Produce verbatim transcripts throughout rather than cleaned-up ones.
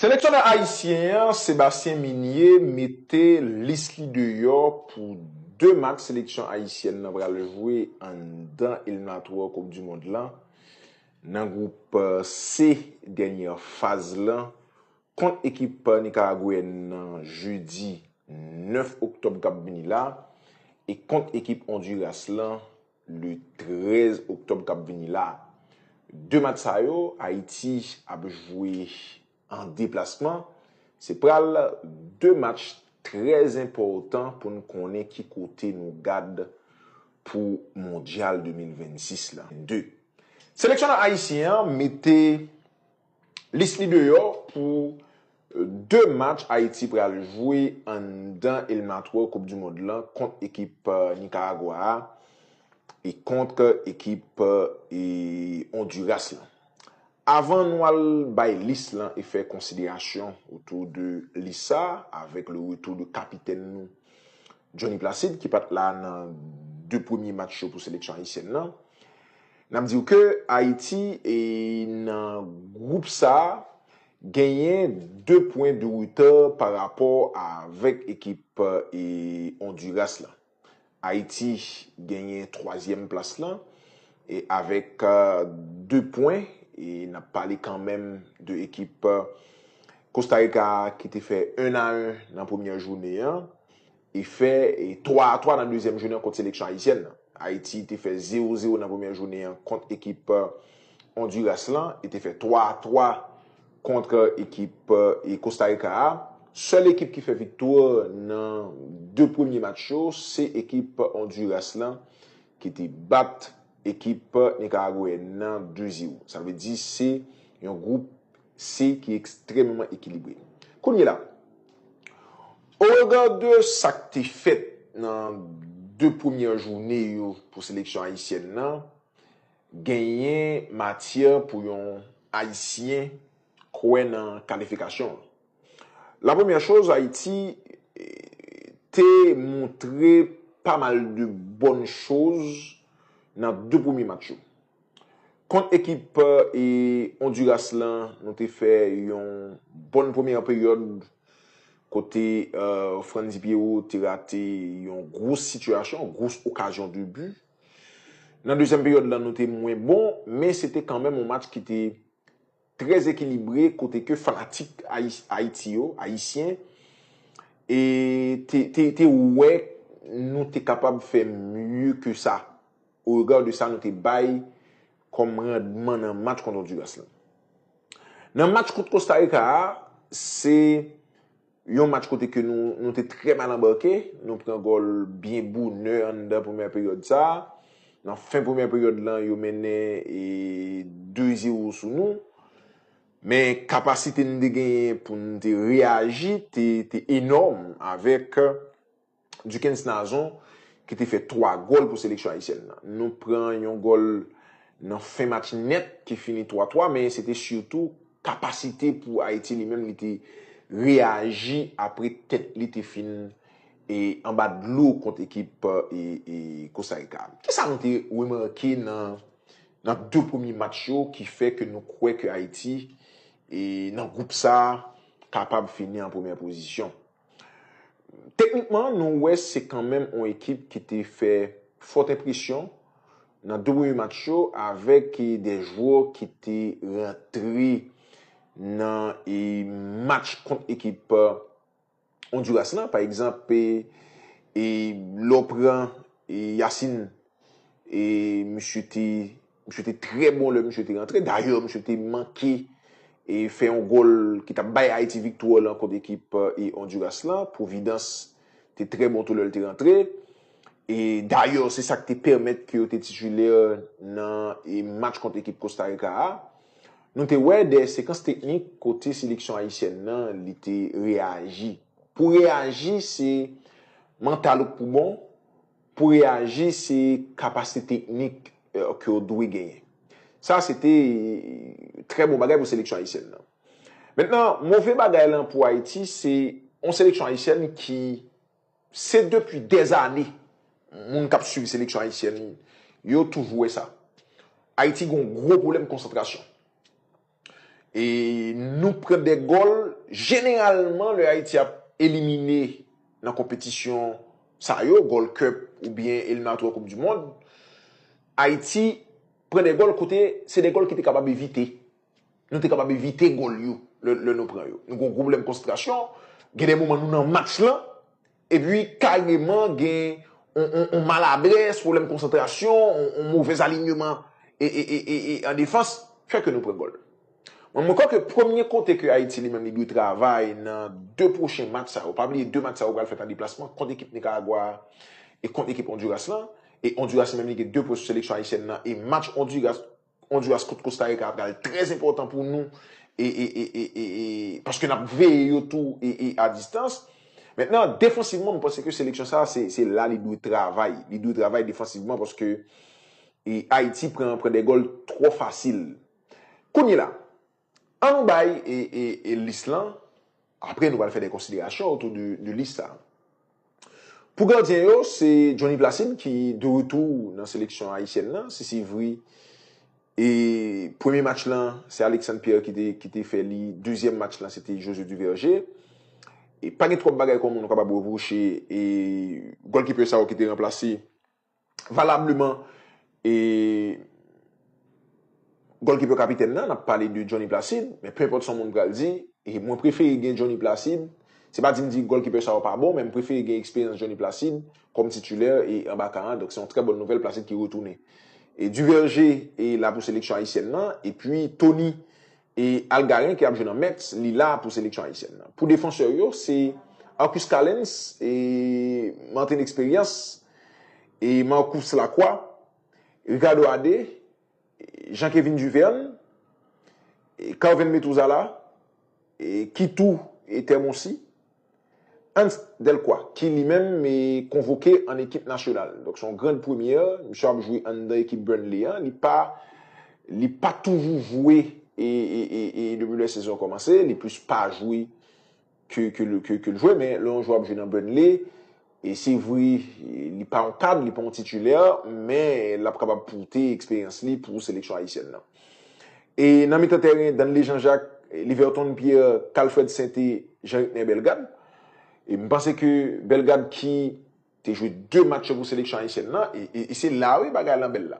Seleksyonè ayisyen an, Sébastien Migné, mete lis li deyò pou de match seleksyon ayisyèn nan pral jwe anndan eliminatwa Koup di Mond lan, nan gwoup C, dènye faz lan, kont ekip nikaragweyèn nan jedi nèf oktòb k ap vini la, e kont ekip Ondiras lan le trèz oktòb k ap vini la. De match sa yo, Ayiti ap jwe an deplasman. Se pral de match trè enpòtan pou n konnen ki kote nou gad pou Mondyal de mil vennsis lan. De. Seleksyonè ayisyen an mete lis li deyò pou de match Ayiti pral jwe anndan eliminatwa Koup di Mond lan kont ekip Nikaragwa a e kont ekip Ondiras lan. Avan nou al bay lis lan e fè konsiderasyon otou de lis sa, avèk le retour de kapitèn nou, Johnny Placide, ki pa t la nan de premye match yo pou seleksyon ayisyèn nan, n ap di w ke Ayiti e nan gwoup sa genyen de pwen de reta pa rapò avèk ekip Ondiras lan. Ayiti genyen twazyèm plas lan e avèk de pwen, e n ap pale kanmenm de ekip Kostarika ki te fè en a en nan premyè jounen an e fè twa a twa nan dezyèm jounen an kont seleksyon ayisyèn nan. Ayiti te fè zewo zewo nan premyè jounen an kont ekip Ondiras lan e te fè twa a twa kont ekip Kostarika a. Sèl ekip ki fè viktwa nan de premye match yo se ekip Ondiras lan ki te bat ekip nikaragweyèn nan de zewo. Sa vle di se yon gwoup C ki ekstrèmeman ekilibre. Kounye la, au regard de sa k te fèt nan de premyè jounen yo pou seleksyon ayisyèn nan, genyen matyè pou yon Ayisyen kwè nan kalifikasyon an. La premyè choz, Ayiti te montre pa mal de bòn choz nan de premye match yo. Kont ekip Ondiras lan, nou te fè yon bòn premyè peryòd kote Frandy Pierrot te rate yon gwo sitiyasyon, gwo okazyon de bi. Nan dezyèm peryòd lan, nou te mwen bon, men se te kanmenm yon match ki te trè ekilibre kote ke fanatik Ayiti yo, ayisyen, e te, te, te wè nou te kapab fè mye ke sa. Au regard de sa nou te bay kòm randman nan match kont Ondiras lan. Nan match kont Kostarika a, se yon match kote ke nou, nou te trè mal anbake, nou pran gòl byen bonè anndan premyè peryòd sa. Nan fen premyè peryòd lan, yo mennen e de zewo sou nou. Men kapasite n te genyen pou n te reyaji te, te enòm avèk Duckens Nazon ki te fè twa gòl pou seleksyon ayisyèn nan. Nou pran yon gòl nan fen match nèt ki fini twa twa, men se te sitou kapasite pou Ayiti li menm li te reyaji apre tèt li te fin e anba dlo kont ekip e, e Kostarika. Kisa nou te remake nan, nan de premye match yo ki fè ke nou kwè ke Ayiti e nan gwoup sa kapab fini an premyè pozisyon? Teknikman, nou wè se kanmenm yon ekip ki te fè fòt enpresyon nan de premye match yo avèk de jwè ki te rantre nan e match kont ekip Ondiras lan. Pa egzanp, e, e, lè w pran e Yacine, e misye te, misye te trè bon lè misye te rantre. Dayè, misye te manke e fè yon gòl ki t ap bay Ayiti viktwa lan kont ekip e Ondiras lan. Providence te trè bon tou lè l te rantre. E dayè, se sa k te pèmèt ke yo te titilè nan e match kont ekip Kostarika a. Nou te wè de sekans teknik kote seleksyon ayisyèn nan li te reyaji. Pou reyaji, se mantal ou k pou bon. Pou reyaji, se kapasite teknik e, ke w dwe genyen. Sa, se te trè bon bagay pou seleksyon ayisyèn nan. Mentnan, move bagay lan pou Ayiti, se yon seleksyon ayisyèn ki, se depi dèzane, moun k ap swiv seleksyon ayisyèn yo toujou wè sa. Ayiti gen yon gwo pwoblèm konsantrasyon. E nou pran de gòl Jeneralman, lè Ayiti ap elimine nan konpetisyon sa yo, Gold Cup oubyen eliminatwa Koup di Mond, Ayiti pran de gòl kote se de gòl ki te kapab evite. Nou te kapab evite gòl yo lè, lè nou pran yo. Nou gen yon pwoblèm konsantrasyon, gen de moman nou nan match lan, epi kareman gen yon, yon, yon maladrès, pwoblèm konsantrasyon, yon, yon movèz alinyeman e, e, e, e, e an defans, fè ke nou pran gòl. Mwen, mwen kwè ke premye kote ke Ayiti li menm li dwe travay nan de pwochen match sa yo, pa bliye de match sa yo pral fèt an deplasman kont ekip Nikaragwa a e kont ekip Ondiras lan, e Ondiras li menm li gen de pwen sou seleksyon ayisyèn nan, e match Ondiras, Ondiras kont Kosta Rika a pral trè enpòtan pou nou, e, e, e, e, e, e, paske n ap veye yo tou e, e a distans. Mentnan, defansivman, mwen panse ke seleksyon sa a, se, se la li dwe travay. Li dwe travay defansivman paske e Ayiti pran, pran de gòl twò fasil. Kounye la, an nou bay e, e, e lis lan, apre nou pral fè de konsiderasyon otou de, de lis sa. Pou gadyen yo, se Johnny Placide ki de retou nan seleksyon ayisyèn nan, si se vre. E premye match lan, se Alexandre Pierre ki te, ki te fè li. Dezyèm match lan, se te José Duverger. E pa gen twòp bagay kòman nou kapab repwoche e gòlkipè sa yo ki te ranplase valableman e gòlkipè kapitèn nan, n ap pale de Johnny Placide, men pe enpòt sa yon moun pral di, e mwen prefere gen Johnny Placide. Se pa di m di gòlkipè sa yo pa bon, men m prefere gen eksperyans Johnny Placide kòm titilè e anba ka a. Donk, se yon trè bòn nouvèl, Placide ki retounen. E Duverger e la pou seleksyon ayisyèn nan, epi Tony e Algarin ki ap jwe nan Metz, li la pou seleksyon ayisyèn nan. Pou defansè yo, se Arcus Callens, e Martin Experience, e Marcus Lacroix, Ricardo Adé, Jean Kevin Duverne, e Carven Metuzala, e Kitou e Termoncy, Hans Delcroix, ki li menm e konvoke an ekip nasyonal. Donk, se yon gran premyè. Misye ap jwe anndan ekip Burnley an. Li pa, li pa toujou jwe e, e, e, e depi lè sezon an kòmanse. Li plis pa jwe ke, ke, l- ke, ke l jwe, men lè yon jwè ap jwe nan Burnley, e se vre, li pa yon kad, li pa yon titilè, men l ap kapab pote eksperyans li pou seleksyon ayisyèn nan. E nan mitan tèren, Danley Jean-Jacques, Liverton Pierre, Calfred Sainté, Jean Ricner Bellegarde. E m panse ke Bellegarde ki te jwe de match pou seleksyon ayisyèn nan, e, e, e se la wi bagay lan bèl la.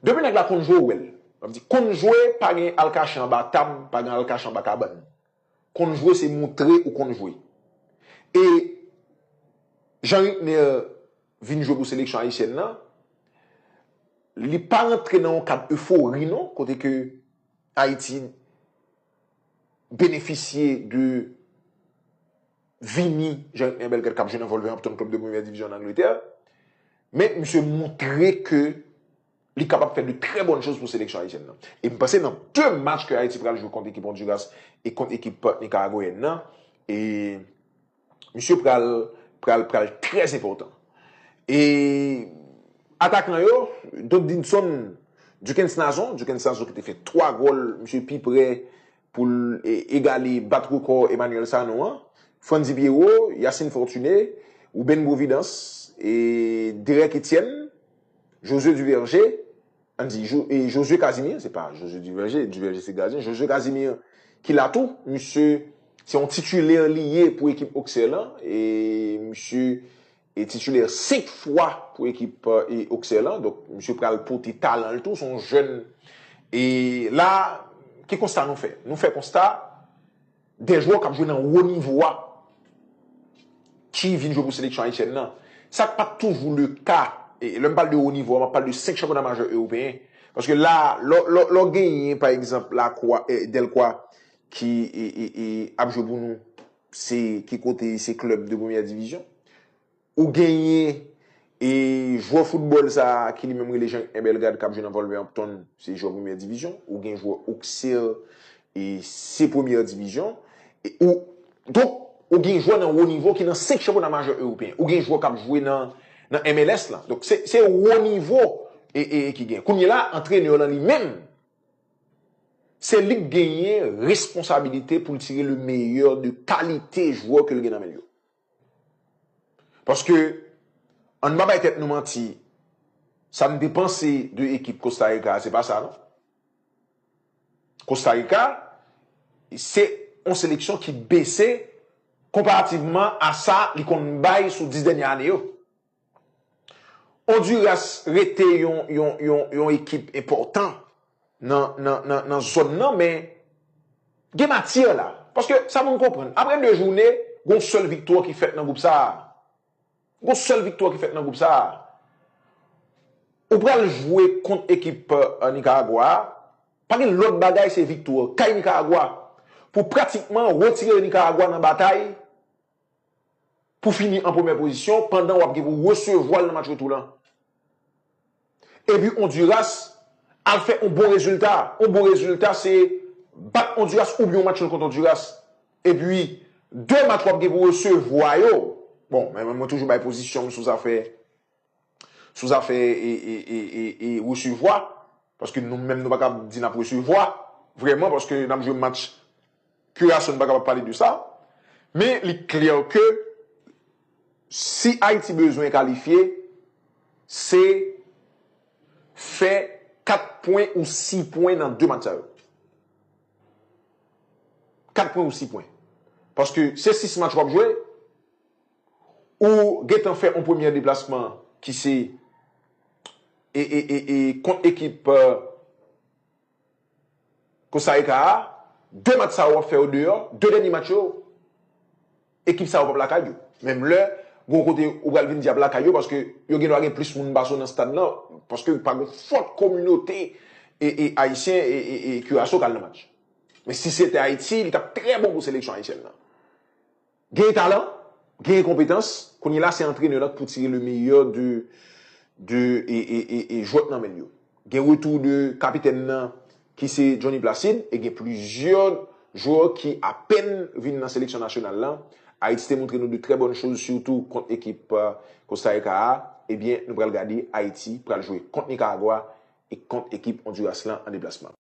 Depi nèg la konn jwe, ou wè l. Sa vle di, konn jwe, pa gen al kache anba tab, pa gen al kache anba kabann. Konn jwe, se montre ou konn jwe. E Jean Ricner vin jwe pou seleksyon ayisyèn nan, li pa rantre nan yon kad efori non, kote ke Ayiti benefisye de vini Jean Ricner Bellegarde k ap jwe nan Wolverhampton, klèb de premyè divizyon an Angletè. Men misye montre ke li kapab fè de trè bòn choz pou seleksyon ayisyèn nan. E m panse nan de match ke Ayiti pral jwe kont ekip Ondiras e kont ekip Nikaragwayèn nan, e misye pral, pral, pral trè enpòtan. E atakan yo, Dodinson Dukens Nazon, Dukens Nazon ki te fè twa gòl, misye pi prè pou l e- egale, bat rekò Emmanuel Sanon an, Frandy Pierrot, Yacine Fortuné, Ruben Providence, e Derek Etienne, Josué Duverger, ann di, Jo- e Josué Casimir, se pa Josué Duverger, Duverger se gadyen, Josué Casimir ki la tou, misye se yon titilè li ye pou ekip Auxerre lan, e misye e titilè senk fwa pou ekip e Auxerre lan. Donk, misye pral pote talan l tou, se yon jèn. E la, ki konsta nou fè? Nou fè konsta de jwè k ap jwe nan wo nivo a ki vin jwe pou seleksyon ayisyèn nan. Sa k pa t toujou le ka. E lè m pale de wo nivo a, m ap pale de senk chanpyona majè ewopeyen. Paske la, lè w- lè w- lè w genyen, pa egzanp, Lacroix, e, Delcroix, ki e, e, e, ap jwe pou nou, se ki kote se klèb de premyè divizyon. Ou genyen e jwè foutbòl sa a ki li menm rele Jean Bellegarde k ap jwe nan Wolverhampton, se jwè premyè divizyon. Ou gen jwè Auxerre, e se premyè divizyon. E ou, donk, ou gen jwè nan wo nivo ki nan senk chanpyona majè ewopeyen. Ou gen jwè k ap jwe nan, nan M L S lan. Donk, se, se wo nivo e, e, e ki gen. Kounye la, antrenè lan li menm, se li k genyen responsabilite pou l tire le meyè de kalite jwè ke l gen nan men l yo. Paske, ann pa bay tèt nou manti, sa n te panse de ekip Costa Rica a, se pa sa non. Costa Rica, se yon seleksyon ki bese konparativman a sa li konn bay sou dis dènye ane yo. Honduras rete yon, yon, yon, yon ekip enpòtan nan, nan, nan, nan zòn nan, men gen matyè la. Paske sa moun konprann. Apre de jounen, gon sèl viktwa ki fèt nan gwoup sa a. Gon sèl viktwa ki fèt nan gwoup sa a. Ou pral jwe kont ekip, euh, Nicaragua a. Pa gen lòt bagay, se viktwa. Kay Nicaragua. Pou pratikman retire Nicaragua nan batay, pou fini an premyè pozisyon, pandan w ap gen pou resevwa l nan match retou lan. Epi Honduras al fè yon bon rezilta. Yon bon rezilta, se bat Honduras oubyen yon match nul kont Honduras. Epi, de match w ap gen pou resevwa yo. Bon, men mwen toujou bay pozisyon m sou zafè, sou zafè e, e, e, e, e resevwa. Paske nou menm, nou pa kab di n ap resevwa. Vrèman, paske n ap jwe match Curaçao, nou pa kapab pale de sa. Men li klè ke si Ayiti bezwen kalifye, se fè kat pwen ou sis pwen nan de match sa yo. Kat pwen ou sis pwen. Paske se sis match w ap jwe, ou gentan fè yon premye deplasman ki se e, e, e, e, kont ekip, euh, Costa Rica a, de match sa yo w ap fè yo deyò, de dènye match yo, ekip sa yo p ap lakay yo. Menm lè, gon kote ou pral vin di y ap lakay yo, paske yo gen dwa gen plis moun pase w nan stad lan, paske pa gen fòt kominote e, e ayisyen e, e, e Curaçao k al nan match. Men si se te Ayiti, li t ap trè bon pou seleksyon ayisyèn nan. Gen talan, gen konpetans, kounye la se antrenè la pou tire le meilleur de, de e, e, e, e jwè k nan men l yo. Gen retou de kapitèn nan ki se Johnny Placide e gen plizyè jwè ki apèn vin nan seleksyon nasyonal lan. Ayiti te montre nou de trè bòn choz, sitou kont ekip, euh, Costa Rica a. Ebyen, nou pral gade Ayiti pral jwe kont Nicaragua e kont ekip Honduras lan an deplasman.